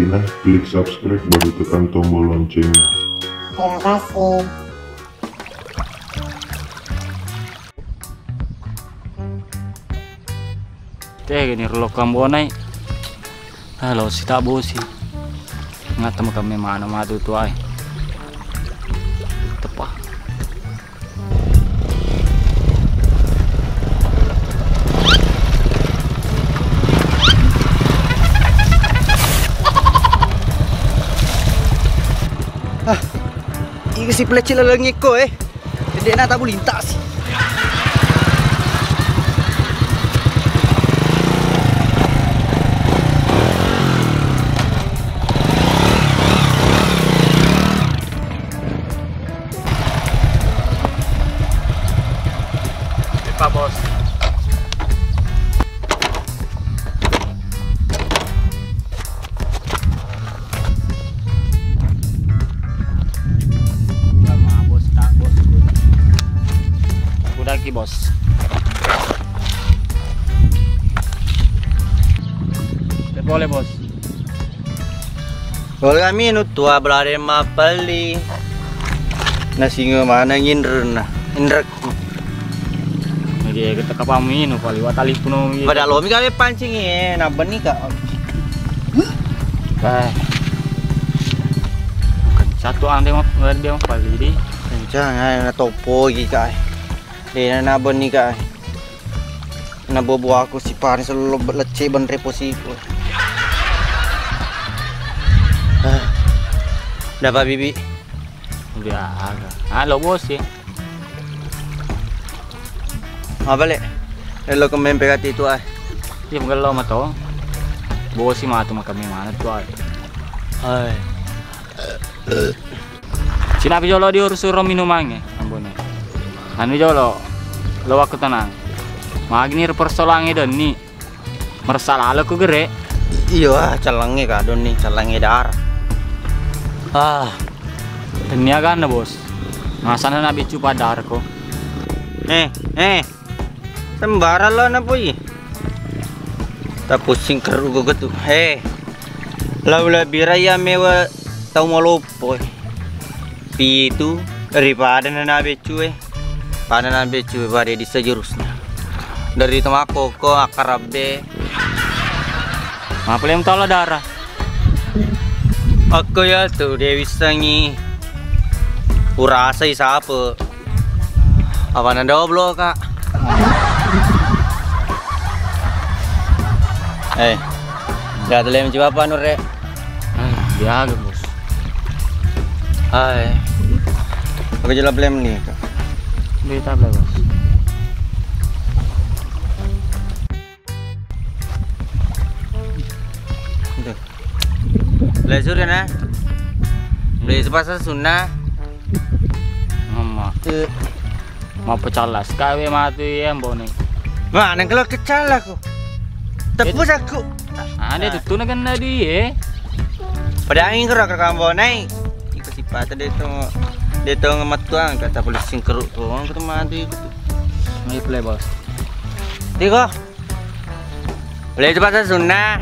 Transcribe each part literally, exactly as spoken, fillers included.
Nah, klik subscribe baru tekan tombol loncengnya. Terima kasih. Teh, gini relo kambonai. Ah, lo sita bosi. Ngata makam memang matu tuai. Tepa. Ah, iga si pelecci laleng iko, eh. De'na tabu lintas. Pak Bos. Bos, tak, Bos. Udah ki, Bos. Boleh, Bos. Boleh kami nutua belare mapelli. Nasinga mana nginrena. Inrek. Jadi kita kapang minu kali watali puno. Pada lomi kali pancing, eh, nabeni ka. Eh. Satu ande mah dia mah pali di. Kencang, eh, na topo iki, kai. Dena nabeni, kai. Na bobo aku si panis lo lecce benre posiku. Ah. Dapat bibi. Udah agak. Ah, lo bos ya. Apa, Le? Lo kemempe kati itu, ah. Iya, mungkin lo mah tau. Bosi matu makam mana tuh, ah. Hai. Sinapi jolo diurus suro minumangnge, ambone. Anu jolo, lo waktu tenang. Magini persoalangnge doni. Merasa lalo ku gere. Iyo, ah, celengnge kadon ni, celengnge darah. Ah, tennia ganna, Bos. Masana na bicu padar ko. Eh, eh. Sembarang lo na pui. Tak pusing keru ko tu. Eh. Lau lebih raya mewa tau maloppo. Pitu daripada nana beccu e. Pada nana beccu e pada di sejurusnya. Dari temako ko akkarabbe. Mapaleng tala darah. Akko ya tu dia wissangi. Urasai sapa. Apa nanda oblo, Kak? Eh. Ya tele mencoba apa, Nur, Rek? Ah, biasa, Bos. Hai. Aku jelas blem nih, Kak. Beli tablet, Bos. Itu. Beli surya, nah. Beli sepasang sunnah. Mama. Eh. Mau pecah las, kawe mati ya, Mbok, nih. Wah, nang kalau kecala aku. Tepus aku. Ada tuh, tuh, nakan tadi, eh. Pada angin kerak, kerak, Mbok, naik. Iko sipata dia tuh, dia tuh ngemetuang, kata polisi keruk tuh, orang ketemu mati. Ayo, play, Bos. Tiga. Boleh itu pasal sunnah.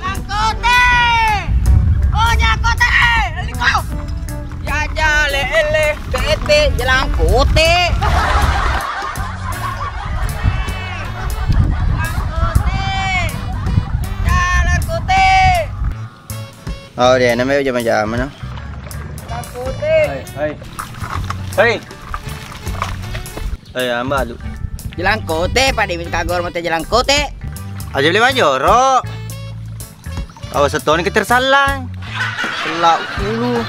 Jalangkote. Oh, jalangkote. Liko. Jaja le ele bete jalangkote. Jalangkote. Jalangkote. Oh, dia namanya jama-jama, no. Jalangkote. Hai, hai. Hai. Eh, ambalu. Jalangkote, pada minta kagor mate jalangkote. Aja beli majoro. Awas setoni ke tersalang. Selak ulu.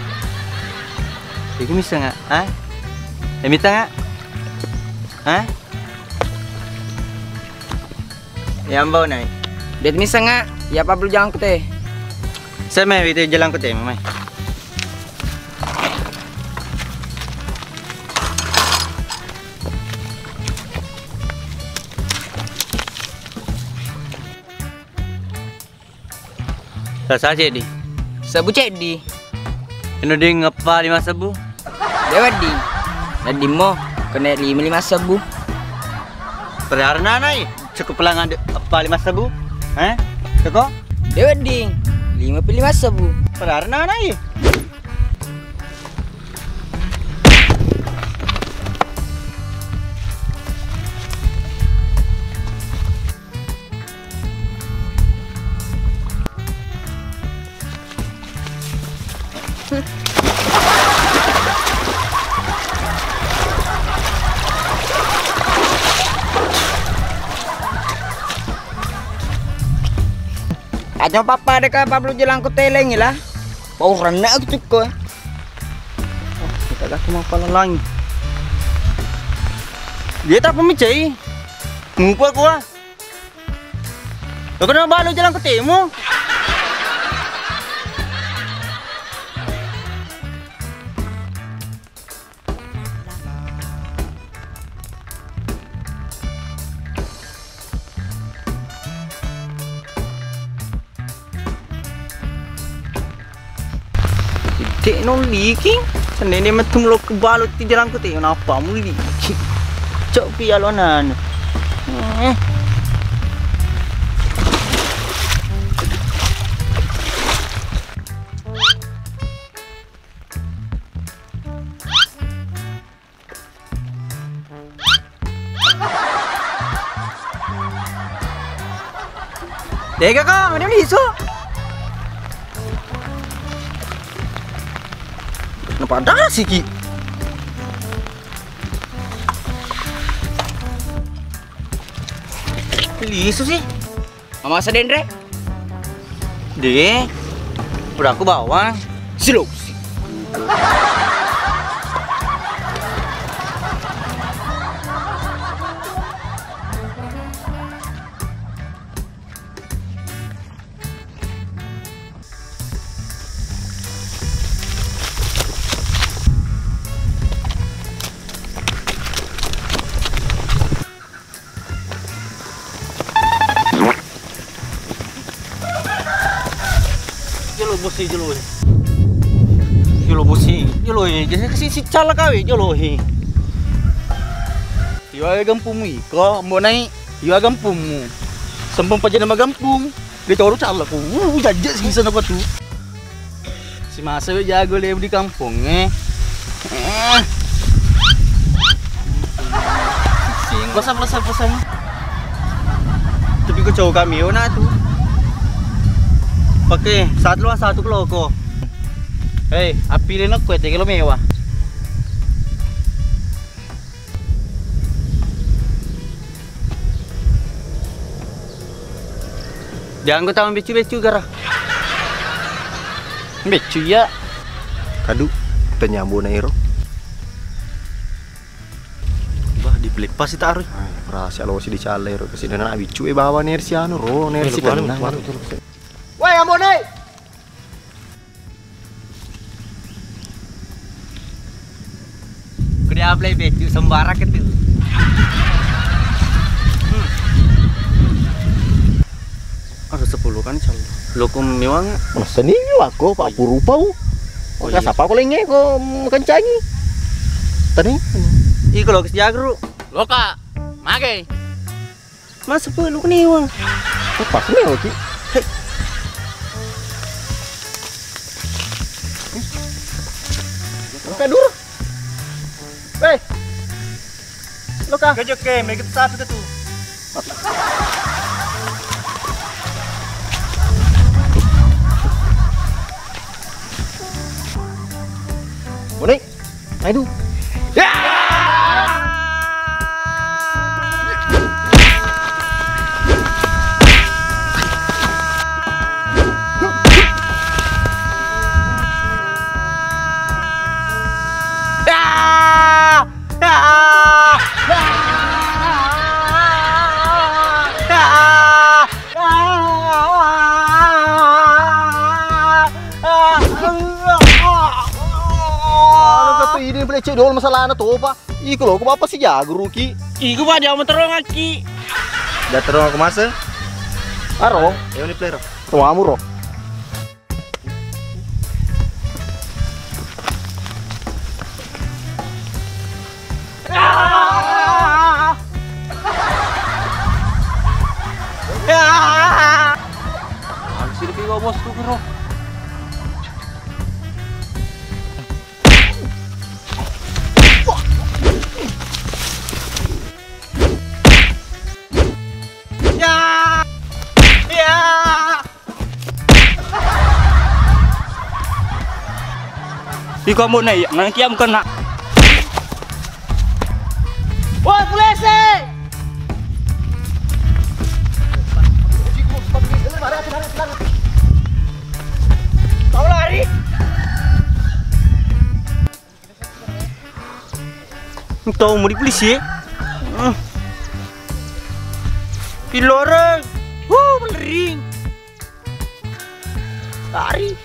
Iku bisa nggak? Hah? Eh, minta nggak? Hah? Iya, Mbok, nai. Dia misa nga, iya, apa belum jalan kute? Saya mai itu jalan kute, mai. Sasa ceddi. Sebbu ceddi. Ino ding ngeppa lima sebbu. De wedding. Wedding mo kena lima, lima sebbu. Pada arena nai cukup pelang ade eppa lima sebbu. Eh? Teko? De' wedding, lima pi lima sebbu. Padahal nana iye. Aja papa deka pablo jelangku teleng lah. Bau renna aku cuko. Oh, kita gak cuma pala langi. Dia tak pemicai. Ngupa gua. Lo kenapa balu jalan ketemu? Dek no liki, sendene metu lo kebalu ti jalan ketemu, napa mu liki? Cok pi alonan. Eh. Dega ka, mana lisu? Kenapa ada sih ki? Lisu sih. Mama sedenre? De, udah aku bawa. Silosi. Jolo bosi jolo. Jolo bosi jolo e. Jadi kasi si cala kawe jolo he. Iwa gampungmu iko, mbok nai. Iwa gampungmu. Sempung pajana magampung. Dia coro cala ku. Uh, jajak sisa napa tu. Si masa we jago lebu di kampung e. Eh. Sing. Pasang, pasang, pasang. Tapi ko cowok kami, oh, nah, tu. Oke, satu lah, satu ke loko. Hei, api le nokko, tege lo mewah. Janggo tau beccu-beccu gara. Beccu iya. Kadu, tanyambo na ero. Bah, dipelipasi taroi. Ai, rasa lo si dicalai ro, kasi dana biccu e bawa nersi anu ro, nersi tenang. Woi, ambo nai. Ku dia play beccu sembarang itu. Hmm. Ada sepuluh kan calon. Lo ku mewang. Masa ni aku Pak Puru pau. Oh, iya. Siapa aku lenge ko kencangi. Tadi. Iko lo ke Jagru. Loka. Mage. Masa pelu keniwang? Pas melo ki. Hei. Loka dulu. Weh. Loka. Gajah ke, mega satu ke tu. Boleh? Aduh. Ya! Anu kata ini belecek dol masalahna topa. Iko lo, ko bapa si jago ruki. Iko ba dia mau terong aki. Dah terong aku masa. Aro. Ya ini player. Tuamu ro. Iko ambo na iya, nang kiam kena. Woi, polisi! Kau lari! Tau mau di polisi, eh? Hmm. Piloreng. Wuh, melering. Lari.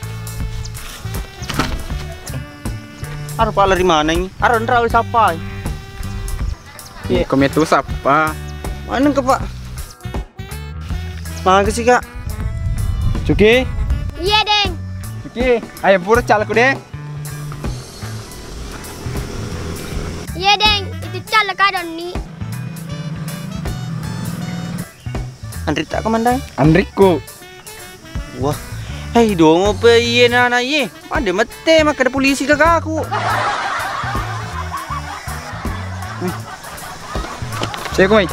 Aro pa lari maneng. Aro nra sapa? Iya. Kometu sapa? Maneng ke, Pak? Makasih, Kak. Cuki? Iya, Deng. Cuki, ayo pura calaku, Deng. Iya, Deng. Itu calak ada ni. Anrita, Komandan? Anrikku. Wah, hei, dongo pe iye nana iye. Mande mette makkeda polisi kakaku. Cek mai.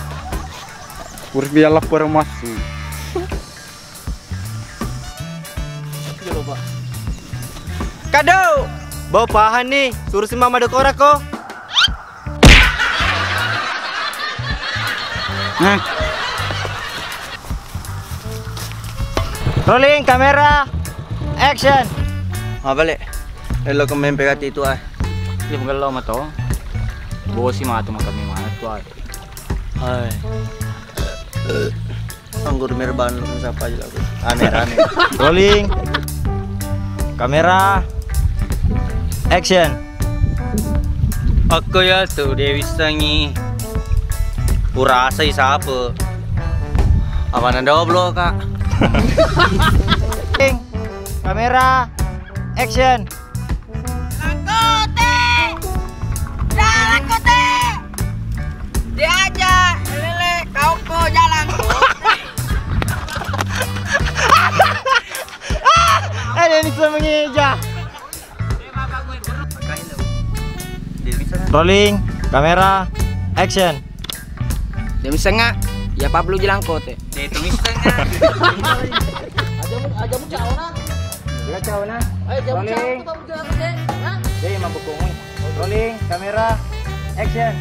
Urus biar lapor masuk. Kado, bau pahan nih, suruh si mama dekora ko. Nah. Rolling, kamera, action. Apa, Lek? Elo kemempe kati itu, ah. Iya, menggello mato. Bosi matu makami matu, ah. Hai. Anggur merban lu sapa aja lagu. Aneh-aneh. Rolling. Kamera. Action. Aku ya tuh Dewi Sangi. Kurasa sapa? Apa nanda oblo, Kak? Rolling. Kamera. Action. Langkote! Dah, Langkote! Diajak lele kau ko jalan kote. Ada yang bisa mengeja. Rolling, kamera, action. Demi sengak, ya Pablo jelangkote. Demi sengak. Aja mu, aja mu caona. Iya, caona. Ayo, aja mu caona. Rolling. Pablo jelangkote. Hah? Deh, mabuk kowe. Rolling, kamera, action.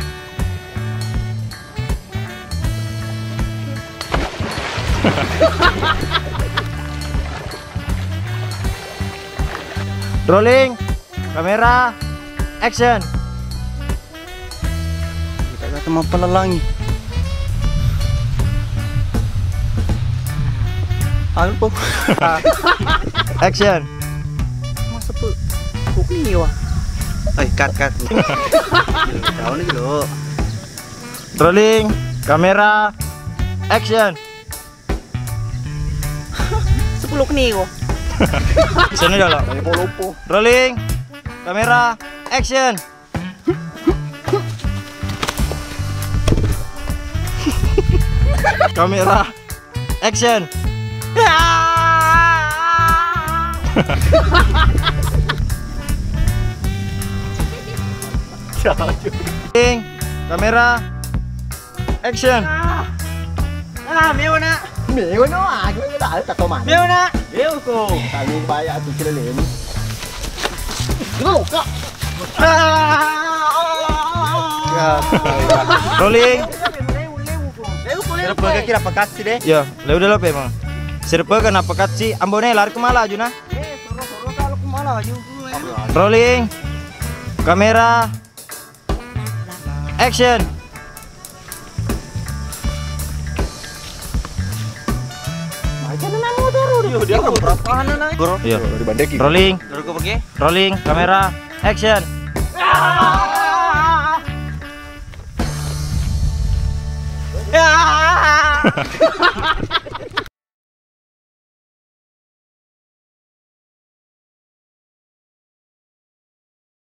Rolling, kamera, action. Kita kata mapalalangi. Alpo. Action. Masa pu-, pukni wa. Ay, cut, cut. Tahu nih lo. Rolling, kamera, action. Sepuluh kniwo. Sini dulu. Tanya mau lupa. Rolling. Kamera. Action. Kamera. Action. Rolling. Kamera. Action. Ah, ah, mewa na. Mewa no, aku mewa na, tak tahu mana. Mewa na. Mewa ko. Kami bayar tu kira lem. Kira lokak. Ah, ah, ah, ah, ah. Ya. Rolling. Lewu, lewu, lewu ko. Lewu ko, lewu ko. Sirpe ke kira pekasi deh. Ya, lewu dulu pe, Bang. Sirpe ke na pekasi, ambone lari kemala aju na. Eh, soro, soro kalau kemala aju. Rolling. Kamera. Action. Iya. Rolling. Rolling. Kamera. Action.